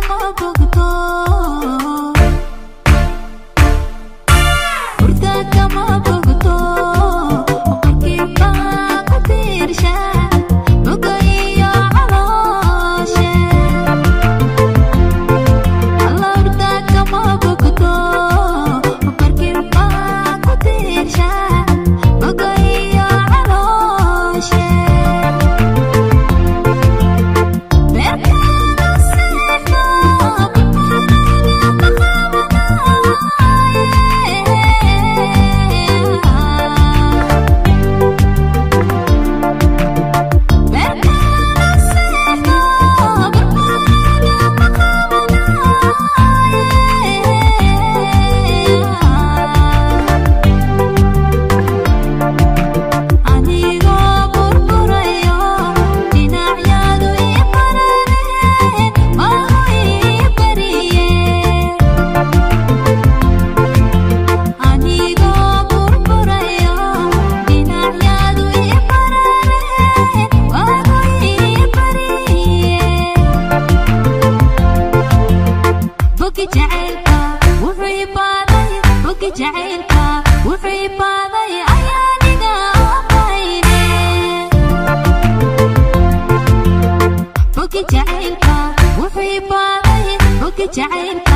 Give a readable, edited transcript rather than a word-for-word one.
kama bogto, hurda kama bogto, boqorkii baa ku tiirsha boga iyo calooshe. Alla hurda kama bogto, boqorkii baa ku tiirsha boga iyo calooshe. Beerkaana seexdo, barbaarada ma qabanaaye. Beerkaana seexdo, barbaarada ma qabanaaye. Anigoo burburayo, dhinacyadu ii qarareen, waagu ii bariye. Anigoo burburayo, dhinacyadu ii qarareen, waagu ii bariye. Bogi jacaylka wuxuu ii baaday, bogi jacaylka wuxuu ii baaday ayaaniga oqayne. Bogi jacaylka wuxuu ii baaday, bogi jacaylka.